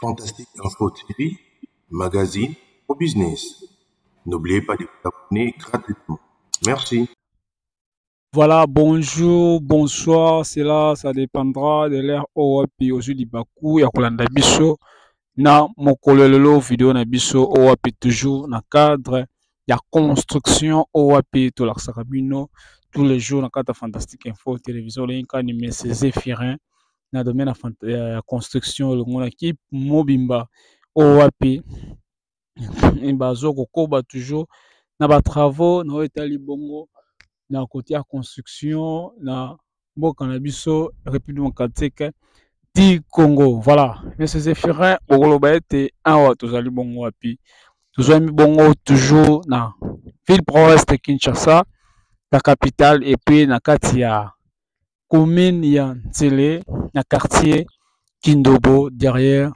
Fantastique Info TV, magazine au business. N'oubliez pas de vous abonner gratuitement. Merci. Voilà, bonjour, bonsoir, cela, ça dépendra de l'heure oyo wapi ozwi libaku ya kolanda biso na mokolo lelo video na biso oyo wapi toujours na cadre ya construction oyo wapi tolakisaka bino tous les jours na kati ya Fantastique Info Télévision olengi ni Monsieur Zéphirin na domaine ya construction elongo na équipe mobimba oyo wapi bazo kokoba toujours na ba travaux na oyo etali bongo na côté ya construction na mboka na biso République démocratique du Congo. Voilà, Monsieur Zéphirin, bokoloba ete awa tozali bongo wapi? Tozwami bongo toujours na ville province de Kinshasa, la capitale, et puis na kati ya commune ya Nsele, na quartier Kindobo, derrière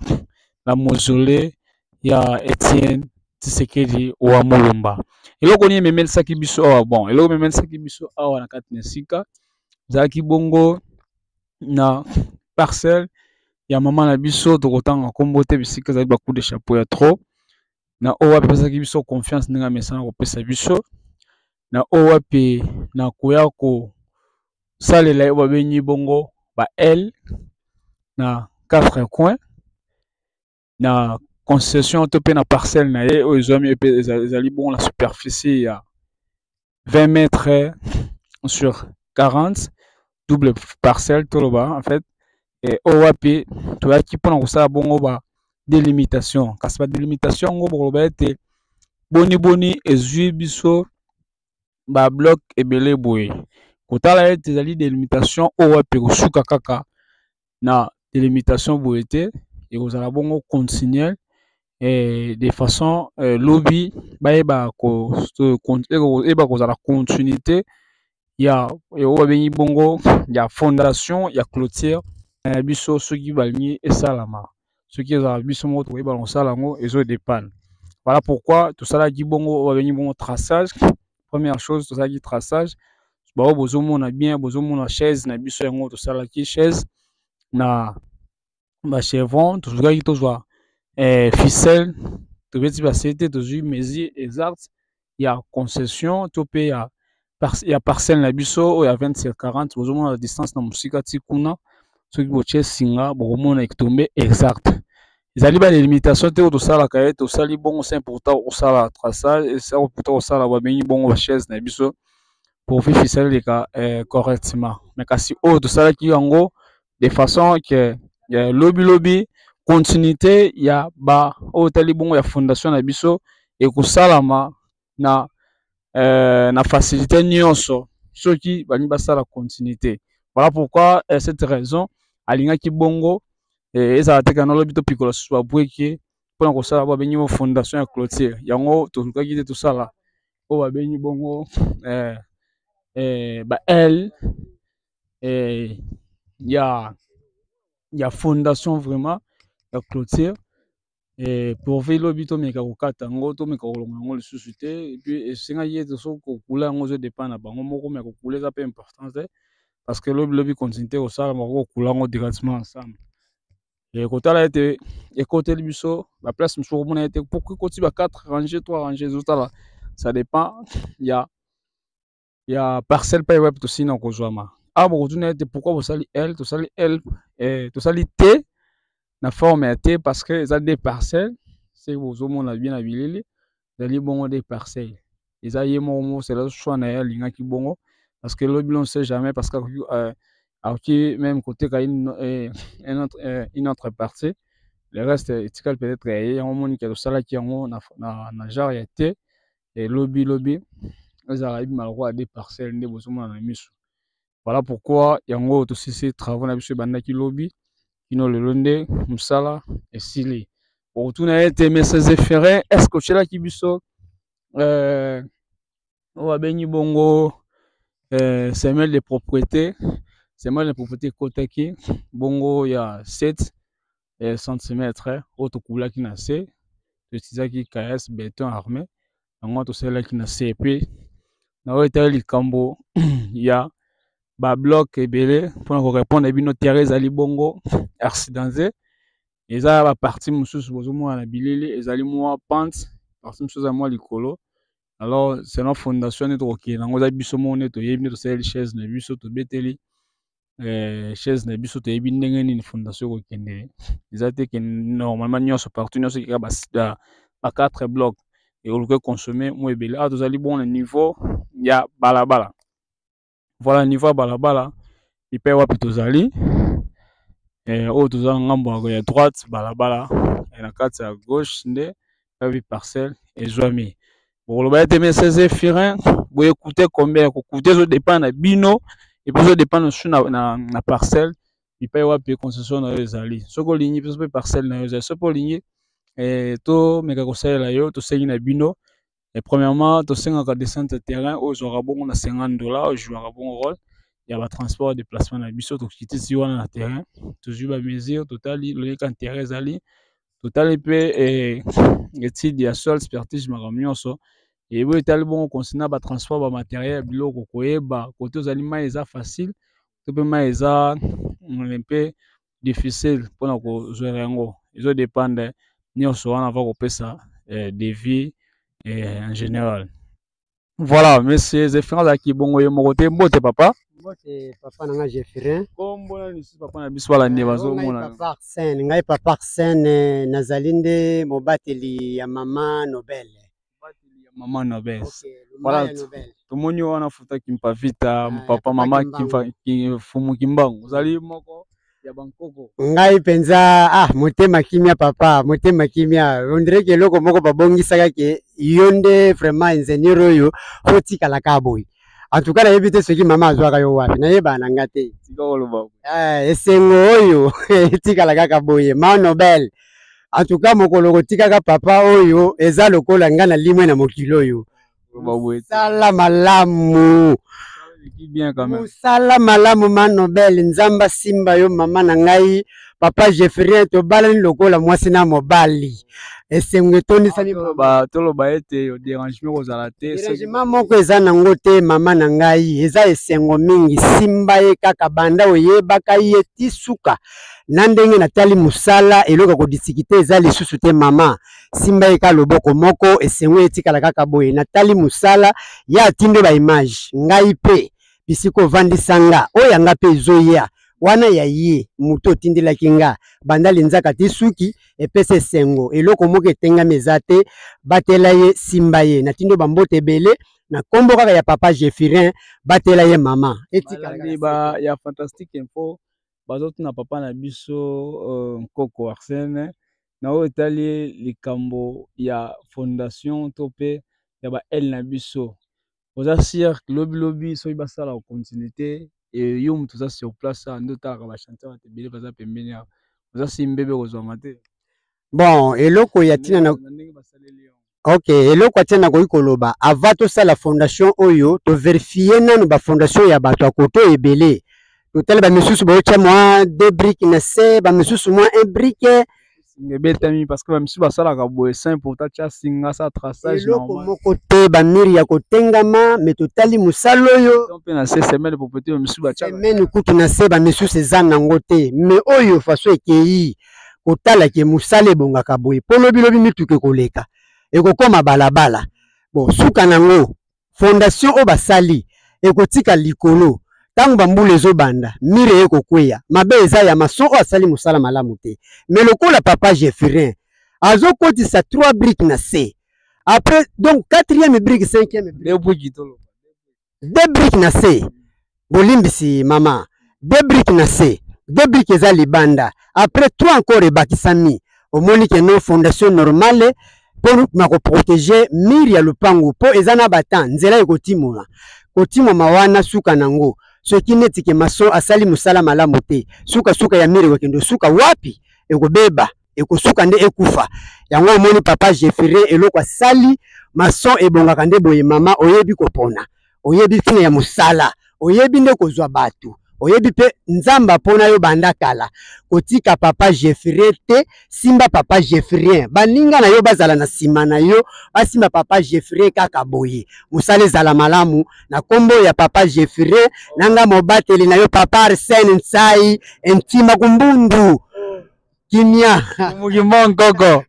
la mausolée ya Etienne Tshisekedi wa Mulumba. Eloko nini ememelisaki biso awa? Bon, eloko ememelisaki biso awa na kati na esika ezalaki bongo na parcelle ya mama na biso, tokotanga nkombo te, bisika ezali ba coup de chapeau ya trop na oyo wapi apesaki biso confiance ndenge amesana kopesa biso, na oyo wapi na koya kosalela ye babengi bongo ba L na quatre coins na concession to mpe na parcelle na ye oyo ezwami mpe ezali bongo na superficie ya 20 mètres sur 40, double parcelle toloba en fait. Oyo wapi toyaki mpona kosala bongo ba délimitation, kasi ba délimitation yango bokoloba ete boni boni ezwi biso ba bloc ebele boye. Kotala ete ezali délimitation oyo wapi ekosuka kaka na délimitation boye te, ekozala bongo continuel de façon lobi bayeba eyeba kozala continuité ya oyo babengi bongo ya fondation ya clôture na biso. Soki balingi esalama, soki ezala biso moko tokoyeba kosala yango, ezodépendre. Voilà pourquoi tosalaki bongo oyo babengi bongo traçage. Première chose, tosalaki traçage bao bozomona bien, bozomona chaise na biso yango tosalaki chaise na bachevron. Tozwaki tozwa ficelle, tobeti basete, tozwi mesure exacte ya concession to mpe ya parcelle na biso oyo ya 20 sur 40. Bozomona la distance na mosika ti kuna, soki botie singa bokomona etombe exact. Ezali ba délimitation te oyo tosalaka ye, tosali bongo c'est important kosala traçage, c'est important kosala babengi bongo bachaise na biso pourvu ficelle eleka correctement. Mais kasi oyo tosalaki yango de façon que lobi lobi continuité ya ba oyo etali bongo ya fondation na biso ekosalama na facilité nyonso soki balingi basala continuité. Voilà pourquoi cette raison alingaki bongo ezala te kana lobi topikola susu babweke mpona kosala babengi bongo fondation ya clôture. Yango tolukaki te tosala oyo babengi bongo ba L ya fondation vraiment ya clôture, pourvu lobi tomeka kokata yango, tomeka kolonga yango lisusu te. Et puis esengaki ete soki kokula yango ezodépend na bango moko, mais kokula eza mpe important te, parce que lobi lobi continuité kosalama, kokula yango directement ensemble. Kotala ete ekoteli biso baplace mosusu, okomona ete pourquoi ekoti ba 4 rangées, 3 rangées, ezotala ça dépend ya parcelle mpe wapi tosili na kozwama. Awa bokotuna ete pourquoi bosali L? Tosali L, tosali T na forme ya T parce que eza deux parcelles. Se bozomona bien na bilili, ezali bongo deux parcelles. Eza ye moko mo, c'est choix na ye, alingaki bongo parce que lobi on sait jamais, parce que akoki même koteka une autre partie, le reste etikali peut-être ya ye. Yango omoniki tosalaki yango na genre ya T, lobi lobi ezala ebima lokola deux parcelles nde bozomona na miso. Voilà pourquoi yango tosisi travaux na biso ebandaki lobi kino lelo nde mosala esili. Okotuna ete monsieur Zéphirin, est ce que otielaki biso oyo babengi bongo semelle de propreté? Semelle de propreté ekotaki bongo ya 7 cm oyo tokulaki na se, toutilisaki caillasse béton armé, yango tosalelaki na se. Et puis na oyo etali likambo ya babloc ebele, mpona korépondre bino, terrain ezali bongo accidenté. Eza ba partie mosusu bozomona na bilili ezali mwa pente, partie mosusu eza mwa likolo. Alors selon fondation nde tokokende yango, eza biso moko nde toyebi nde tosaleli chaise na biso, tobeteli chaise na biso, toyebi ndenge nini fondation ekokende. Eza te ke normalement nyonso partout nyonso ekeka ba 4 blocs ekoluka consommer mwa ebele. Awa tozali bongo na niveau ya balabala. Voilà, niveau ya balabala epai wapi tozali, oyo toza na ngambo ya droite balabala, na kati ya gauche nde wapi parcelle ezwami. Bokoloba ete mais Zéphirin boye coûter combien? Kocoûter ezodépend na bino et puis ezodépend lisusu na parcelle epai wapi concession na yo ezali. Soki olingi biso mpe parcelle na yo ezali, soki olingi tomeka kosalela yo, tosengi na bino. Et premièrement, tosengaka descente de terrain oyo ozwaka bongo na 50 $, ojouaka bongo rôle ya batransport ya déplacement na biso. Tokitisi wana na terrain, tozwi bamesure, totali loleka terrain ezali, totali mpe étude ya sol, expertise, makambo nyonso eboyo etali bongo concernant batransport, bamatériel, biloko, koyeba kote ozali mai eza facile to mpe mai eza mpe difficile mpona kozwela yango. Ezodépendre nyonso wana va kopesa devis en général. Voilà, monsieur Zéphirin azalaki bongo ye moko te. Mbote papa. Mbote papa na nga Zéphirin. Kombo na lisusu papa na biso balandi bazomona? Papa Arsène, ngai papa Arsène, nazali nde mobateli ya mama Nobel. Mobateli ya mama Nobel. Voilà, tomoni wana futa Kimpa Vita, papa mama Fumu Kimbangu, ozali moko ya bankoko. Ngai mpenza, ah, motema kimia papa, motema kimia. On dirait ke eloko moko babongisaka ke yo nde vraiment ingénieur oyo otikala kaka boye. En tout cas nayebi te soki mama azwaka yo wapi, nayebana na nga te. Tika koloba. Esengo oyo etikala kaka boye, ma Nobel. En tout cas mokolo kotikaka papa oyo eza lokola nga na limwe na mokili oyo. Mosala malamu, mosala malamu ma Nobel. Nzambe asimba yo mama na ngai. Papa Jeffrey, tobalani lokola mwasi na mobali, esengo etondisami. Toloba ete dérangement kozala te. Dérangement moko eza nango te mama na ngai, eza esengo mingi. Simba ye kaka banda oyebaka ye ti suka na ndenge natali mosala, eloko ya kodiscuter eza lisusu te mama. Simba ye ka loboko moko, esengo etikala kaka boye. Natali mosala ye atindi baimage, ngai mpe bisika ovandisa nga oyo yanga mpe ezoya wana ya ye moto otindelaki nga banda linzaka ti suki epesa esengo. Eloko moko etengami eza te, batela ye, simba ye. Natindi bambote ebele na nkombo kaka ya papa Jeffirin. Batela ye mama, etikala ba ya Fantastique Info bazotuna papa na biso Nkoko Arsène na oyo etali likambo ya fondation to mpe ya baele na biso. Oza sûr lobilobi soki basala continuité, yo moto oza sur place awa nde otalaka bachantier, bato ebele baza pembeni awa, oza si mbebe kozwama te? Bon, eloko ya ntina na ndenge basaleli yango. Ok, eloko ya ntina nakoki koloba, avant tosala fondation oyo, tovérifier nanu bafondation ya bato ya koto ebele. Totala bamisusu baotya mwa deux briques na se, bamisusu mwa un brique. Singa ebetami, parce que bamisusu basalaka boye sans pourtant tia singa sa traçage. Eloko moko te, bamurs ya kotengama. Me totali mosala oyo mpe na se semelle propriété, bamisusu batiaka semene kutu na se, bamisusu eza nango te. Me oyo façon ekei kotala ke mosala ebongaka boye, mpo lobilobi mituka ekoleka, ekokóma balabala. Bon, suka nango fondation oyo basali ekotika likolo. Ntango bambula ezobanda, mur ekokweya. Mabe eza ya maçon oyo asali mosala malamu te. Me lokola papa Jeffirin azokotisa 3 briques na se, après donc quatrième brique, cinquième brique, deux briques na se, bolimbisi mama, deux briques na se, deux briques eza libanda, après trois encore ebakisami, omoni ke no fondation normale mpo na koprotéger mur ya lupangu, mpo eza na batan nzela ekotimoma kotimoma wana. Suka nango soki neti ke maçon asali mosala malamu te, sukasuka ya mur ekokende suka wapi? Ekobeba, ekosuka nde ekufa. Yango omoni papa Jeffrey eloko asali, maçon ebongaka nde boye mama. Oyebi kopona, oyebi ntina ya mosala, oyebi nde kozwa bato, oyebi mpe Nzambe apona yo banda kala. Kotika papa Jeffrey te, simba papa Jeffrey. Baninga na yo bazala na nsima na yo, basimba papa Jeffrey kaka boye, mosala ezala malamu na nkombo ya papa Jeffrey. Nanga mobateli na yo papa Arsène Nsai Ntima Kumbundu. Kimia. Mukimba nkoko.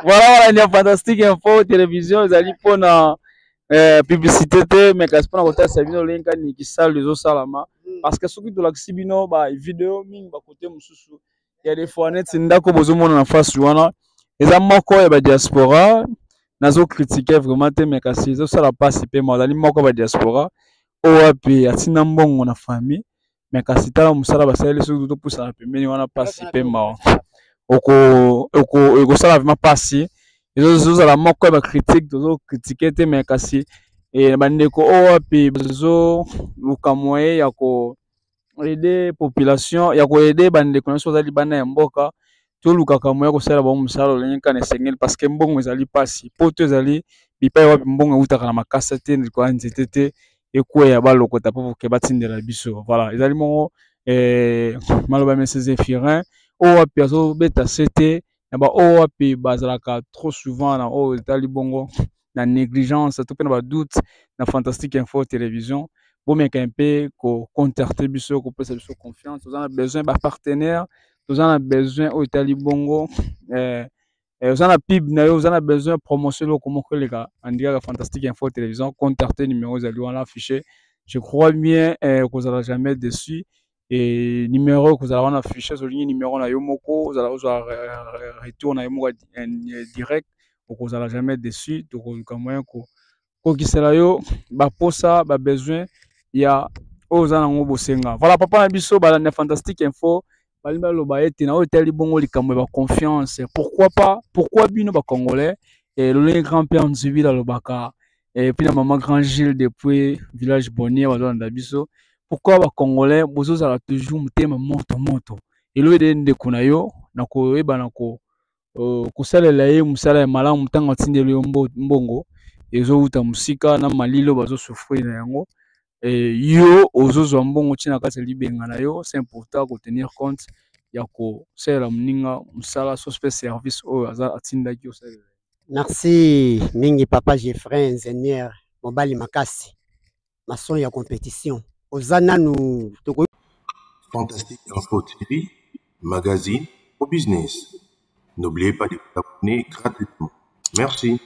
Voilà, voilà, il y a Fantastique Info Télévision, ezali mpona publicité te, mais kasi mpona kotalisa bino lolenge kani kisalu ezosalama, parce que soki tolakisi bino ba video mingi bakote mosusu ya des fois, neti ndako bozomona na face wana, eza moko ya badiaspora. Nazocritiquer vraiment te, mais kasi ezosala mpasi mpe azali moko ya badiaspora oyo wapi atinda mbongo na famille, mais kasi tala mosala basaleli. Soki topusana pembeni wana, mpasi mpe mawa, ekosala vraiment mpasi. Ezozala moko ya bacritique, tozocritiquer te, mais kasi bandeko oyo wapi bazoluka moyen ya ko aider population, ya koaider bandeko na biso baza libanda ya mboka, tolukaka moyen kosala bango mosala lolenge kaka na esengeli, parce que mbongo ezali mpasi. Poto ezali bipai wapi mbongo eutaka na makasa te, likolo ya nzete te, ekweya balokota mpo ke batindela biso. Voilà, ezali moko maloba ya monsieur Zéphirin oyo wapi azobeta se te na baoyo wapi bazalaka trop souvent na oyo etali bongo na négligence to mpe na badoute na Fantastique Info Télévision. Bomeka mpe kocontacter biso, kopesa biso confiance. Toza na besoin bapartenaire, toza na besoin oyo etali bongo oza na pub na yo, oza na besoin promotion, eloko moko eleka andi kaka Fantastique Info Télévision. Contacte, numéro ezali wana affiché, je crois bien kozala jamais déçu. E numéro kozala wana affiché, olingi numéro na yo moko, ozala ozwa retour na yo moko direct, okozala jamais déçu. Tokoluka moyen kokisela yo baposa, babesoin ya oyo oza nango bosenga. Voilà, papa na biso balanda Fantastique Info balingi baloba ete na oyo etali bongo likambo ya baconfiance, pourquoi pas, pourquoi bino bacongolais, lolenge grand père Nzubila alobaka, puis na mama grand Gilles depuis village Bonnier bazolanda biso, pourquoi bacongolais bozozala toujours motema moto moto? Elo ede ndeko na yo na koyeba na kosalela ye mosala ya malamu ntango atindeli yo mbongo ezowuta mosika na malilo, bazosouffrir na yango, yo ozozwa mbongo ntina kati ya libenga na yo. C'est important kotenir compte ya kosalela moninga mosala so mpe service oyo aza atindaki osalela. Merci mingi, papa Jeffrey, ingénieur mobali makasi, maçon ya compétition. Oza nanu tokoki. Fantastique Info TV, magazine au business. N'oubliez pas de vous abonner gratuitement. Merci.